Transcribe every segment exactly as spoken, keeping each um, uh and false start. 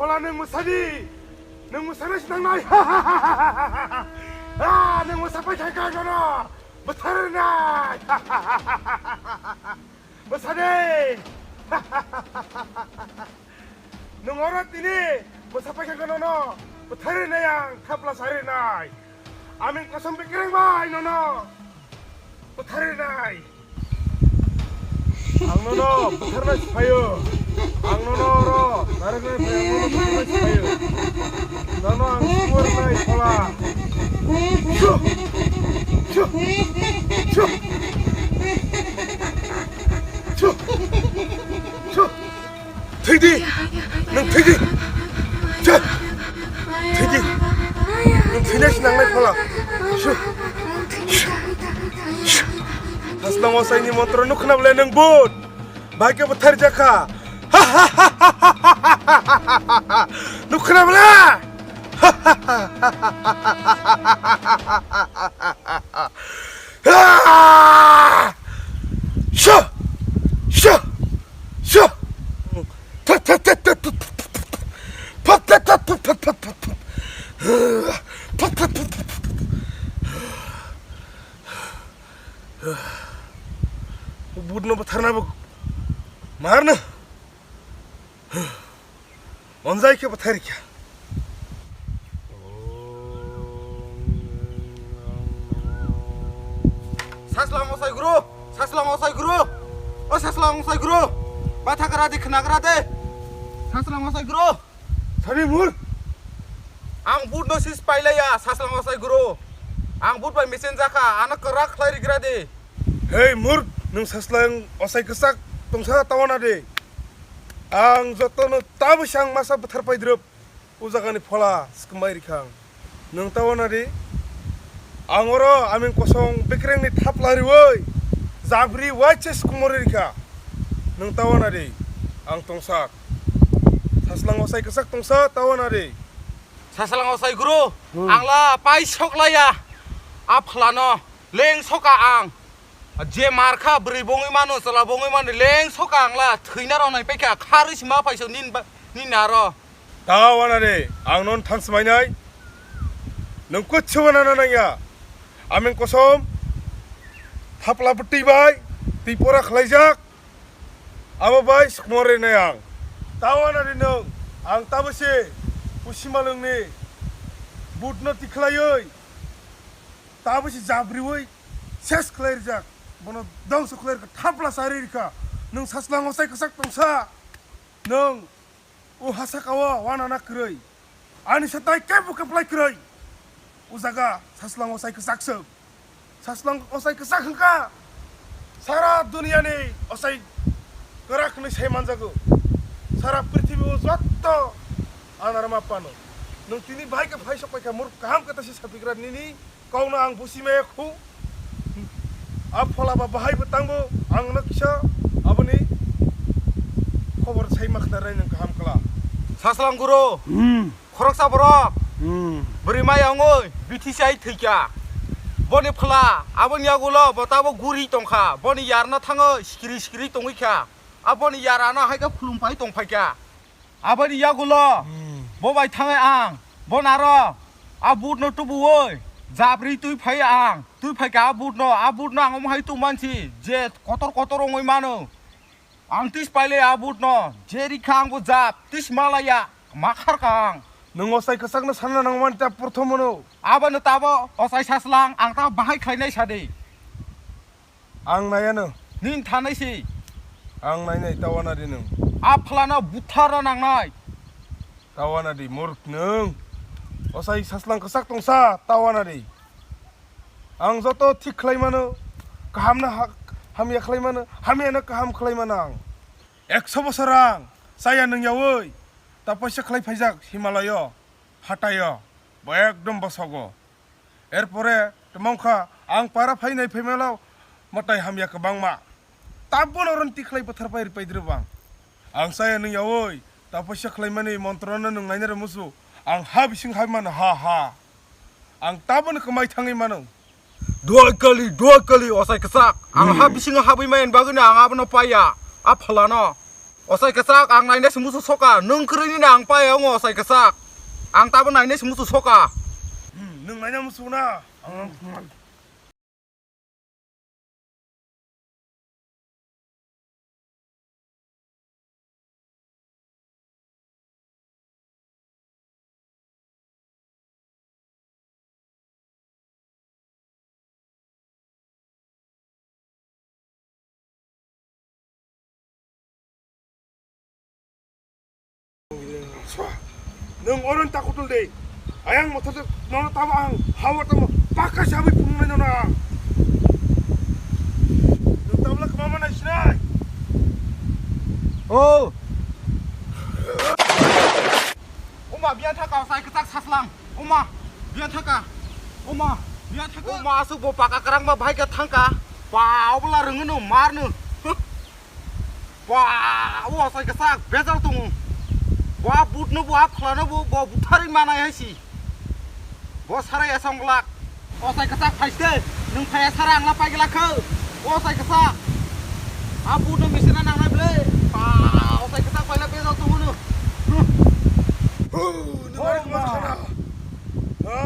Phola nwng mwsadi, nwng mwsana sinangnai. Ah, nwng mwsa paithai kha nono bwtharnai. Mwsadi. Nwng oro tini mwsa paithai kha nono bwtharnai ang thapla sarinai. Aming kosom bekereng bai nono bwtharnai. Ang nono bwtharna siphaio. Ang nono oro narwknai phai ang nono bwtharna siphaio. Nono ang suwarnai phola. Shu! Shu! Shu! Shu! Shu! Thwidi! Nwng thwidi! Thwi! Thwidi! Nwng thwinai se nangnai phola! Shu! Shu! Shu! Hasnang osaini montro nuk khna bwle nwng bun! Bai khe bwtharjak kha! Nuk khna bwle! Shu! Shu! Shu! Budno bwtharna bo marno. Onjai khe bwthai rikha. Saslang osai guru, saslang osai guru, o saslang osai guru, baitha gra di khna gra de, saslang osai guru. Sani mur. Ang budno sis pailaya, saslang osai guru. Ang bud bai mesen jakha, ano kwrak khlai rigra di. Hei mur, nwng saslang osai kwchak tongsa tawana de. Ang jotono tabwi sang masa bwthar paidrop. O jagani phola swkmai rikha ang. Nwng tawana di? Ang oro aming kosong bekrengni thapla riwi jabri waise swkmori rikha. Nwng tawana di? Ang tongsak. Saslang osai kwchak tongsa tawana di? Saslang osai guru, hmm. Ang la pai sok laya. A phlano leng soka ang. Je mar kha bwrwi bongwi mano, chwla bongwi mano, leng soka ang la thwina rw nai paikha, kharwi sima phaisok nin ba-, nin aro. Tawana de, ang non thansmainai. Nwng kuchu wana na nangya. Aming kosom thapla bwtwi bai twi pora khlaijak. Abo bai sukmore nai ang. Tawana de nwng, ang tabose pusimalwngni budno tikhlaiwi, tabose jabriwi ses khlai rijak. Bono dongso khlai rikha, thapla sari rikha. Nwng saslang osai kwchak tongsa. Nwng o hasakao wanana kwrwi. Ani satai kebo kwplai kwrwi. O jaga saslang osai kwchak se. Saslang osai kwchak hwnkha. Sara duniyani osai kwrak hwnwi sai manjago. Sara prithibi o jotto anarma pano. Nwng tini bahai khe phai sok paikha, muruk kaham khe ta se sapigra nini. Kokno ang busi maya khu. A phola ba bahai bo tango, ang no kisa aboni khobor sai ma khna rai nang kaham kla. Saslang guro, hmm, khoroksa borok, hmm, bwrwi maya ongoi, bithi sai thwikya. Boni phola, aboni yagulo bo tabo guri tongkha, boni yarna thango, sikiri sikiri tongwi kha. Aboni yarano hai khe khulum pai tongphai kha. Aboni yagulo, hmm, bo bai thangai ang, bo naro, a budno tubuoi, jabri twi phai ang, twi phai kha a budno, a budno ang omo hai tong mansi, je kotor kotor ongoi mano. Ang tis paile a budno, je rikha ang bo jab, tis malaya, ma khar kha ang. Nwng osai kwchakno sana nang mani ta prothom no. Abono tabo osai saslang, ang ta bahai khlainai sadi. Ang naiano. Nin thanai si. Ang nainai tawana di nwng. A phlano buthara nangnai. Tawana di muruk nwng. Osai saslang kwchak tongsa tawana di. Ang joto thik khlai mano. Kaham no ha-, hamya khlai mano. Hamya no kaham khlai mano ang. Ekso bosor ang. Saya nwng yawi. Tapaisa khlai phaijak Himalayo. Hatayo. Bo ekdom bosogo. Erpore tongmang kha ang para phainai phaimalo mwtai hamya kwbangma. Tabono ron tikhlai bwthar pai ripai diri bang. Ang saya nwng yawi taposia khlaimani montrono nwng nainare musu. Ang ha bising hai mano ha ha. Ang tabono kwmai thangwi mano. Duai kali, duai kali, osai kwchak. Ang ha bisingo habwi mayan bagwino ang abono paiya. A phalano. Osai kwchak, ang nainai se musu soka. Nwng kwrwini na ang pai wngo, osai kwchak. Ang tabo nainai se musu soka. Hmm, nwng naina musu na? Ang Nwng oron ta kutul de. Ayang mothor nono tamo ang hawa tamo pakka sabi phunuknai nono ang. Nwng tabla kwma manai sinai. Oh. Oma biya thaka sai kwchak saslang. Oma biya thaka. Oma biya thaka. Oma asuk bo paka karang ba bhai ka thangka. Pa obla rwngo no mar no. Ba, o osai kwchak bejal tongo. Bo a butno bo a phlano bo, bo butharwi manai hai si. Bo sarai asong glak. Osai kwchak phaiste, nwng phaya sara angla pai glak kho. O osai kwchak. A butno misina nangnai ble. Ba, osai kwchak paila bejal tongo no. Huh, nwng ari kwma sana. Ha?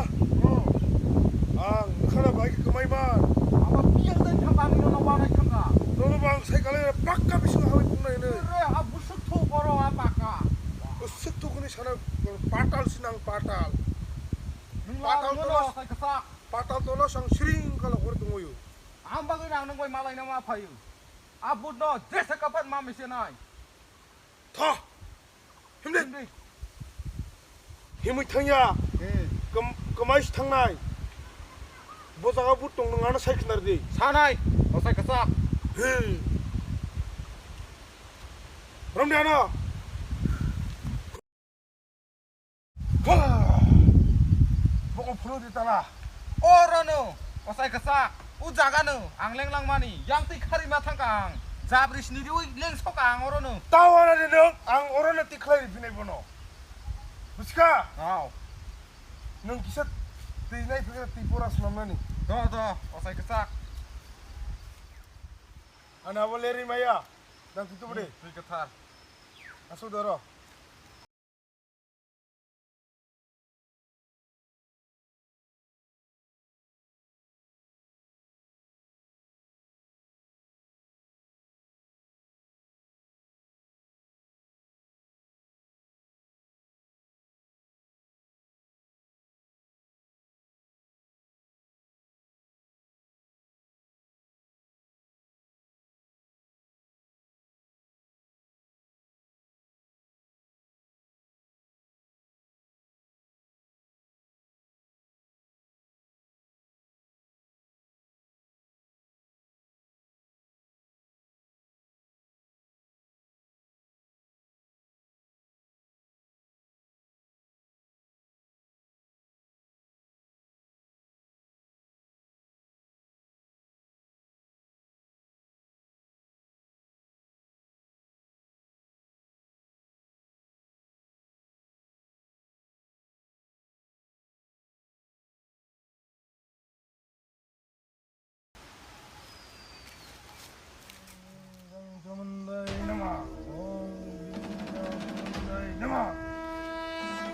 Ang khana bai kwmai man. Abo piyang dai thang bani no wanai thangka. Nono bang sai kale pakka bising hawi pungnai ne. Re, a busuk thu boro a pakka. Busuk thu kuni sana patal sinang patal. Nwng la patal ngono tolos, sai kwchak. Patal tolos ang sring kala kor tungoyo. Ang bagwi nang nang bai malai na ma phayu. A butno dresa kapat ma mise nai. Tho. Himdi. Himdi. Himwi thangya. Eh. Kam-, kamai si thangnai. Bo jaga but tong nang ano sai khnar di. Sanai. Osai kwchak. He. Romdi ano. Bokol phuru di tala. Orono, osai kwchak, o jagano, ang leng langmani, yang twi kharima thangka ang, jabri sini riwi leng soka ang orono. Tawara de nwng, ang orono tikhlai ri phinai bono. Buska? Aw. Nwng kisa twi nai phikra twi pora swnamnani. Do, do, osai kwchak. Ana bo leri maya, nang tutu bode. Hmm, twi kwthar. Asuk doro.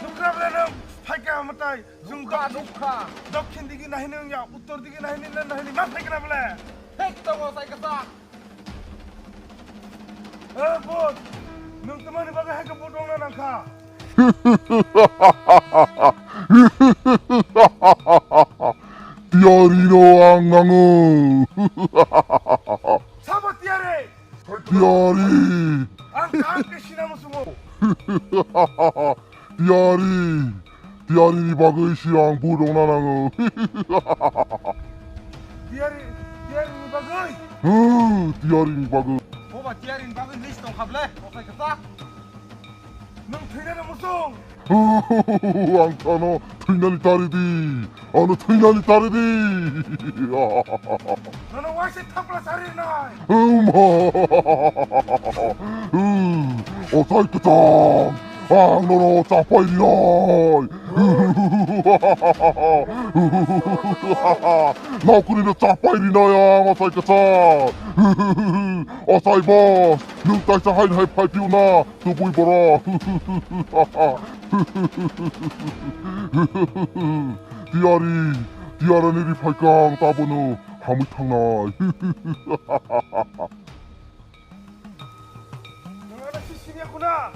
Nukra bwle nwng phaikha mwtai. Chwng nukha, dok-, nukha. Dokhin digi nahini wngya, uttor digi nahini na nahini ma phaikha na bwle? Thik tongo sai kwchak. Eh, bot. Nwng tamani bagwi hai khe bot wngna nangkha? Tiyari no ang nango. Sabo tiyari? Tiyari. Ang kaham khe sina musungo. Tiyari. Tiyari ni bagwi se ang bot wngna nango. Tiyari, tiyari ni bagwi? Hmm, tiyari ni bagwi. Boba tiyari ni bagwi list tong kha bwle, osai kwchak. Nwng thwinani musung. Ang thano thwinani tari di. Ano thwinani tari di. Nono waise thapla sari nai. Huma. Osai kwchang. Ang nono chapai rinai. Naukuni no chapai rinai ang, asai kwchak. Asai boss, nwng taisa haini hai phai phiyuna, tubui borok. Tiyari, tiyarani ri phaikha ang tabono hamwi thangnai. Nang ano si sini aku na.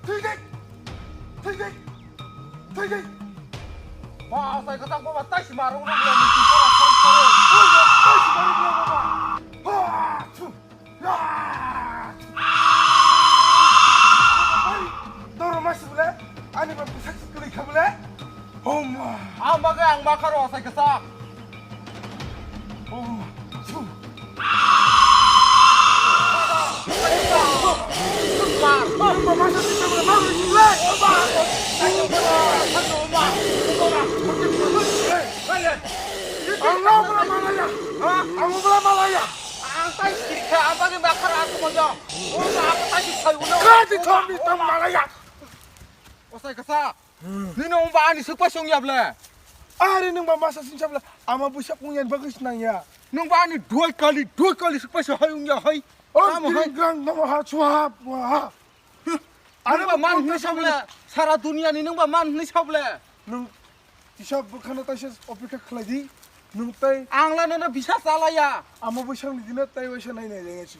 Thik thik. Thik thik. Thik thik. Ba, asai kwchak baba, tai si marung rung ya, ni si baba, sai sai. Oi, tai si marung rung baba. Ha, chu. Ya. Oi, doro masi bole. Ani ba bisa si kuli kha bole. Homa. Ang bagwi ang ma kharo asai kwchak. Ang no bla malaya. Ang bla malaya. Ang tai sirkha, ang bagwi ma kharo asai kwchak. Kati thom ni tam malaya. Asai kwchak. Nini wngba ani swkpai songya ble? Ari nwngba masa singsa ble ama buisa wngya bagwi sinangya. Nwngba ani doi kali, doi kali swkpai so hai wngya hai. O tamo hai. Grang namo ha chuha ha. Ani nwngba man hwnwi sa ble, sara duniya ni nwngba man hwnwi sa ble. Nwng tisa bwkhano taisa opekha khlai di. Nwng tai. Ang la nono bisa chalaya. Ama buisang ni dino tai waisa nai nai lenga si.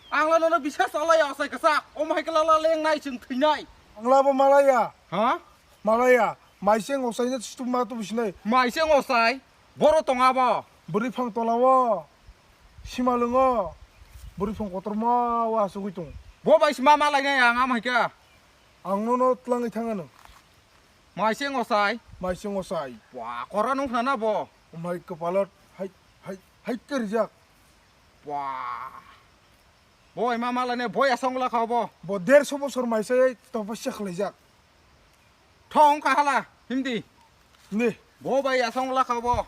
Ang la nono bisa chalaya asai kwchak. Omo hai kla la lengnai chwng thwinai. Ang la bo malaya. Ha? Malaya, maiseng osai no situ ma tu bisinai. Maiseng osai, boro tonga bo. Bwrwi phang tola o, simalwng o, bwrwi phang kotorma o asugwi tong. Bo bai sima malai nai ang am hai kha. Ang nono tlangwi thang ano. Maiseng osai. Maiseng osai. Wa, kora nung khna na bo. Omai kwpalot hai, hai, hai khe rijak. Wa. Bo ima malai ne, bo asong la kha bo. Bo derso bosor maisai tapasya khlaijak. Thong kahala, hindi. Ni. Bo bai asong la kha bo.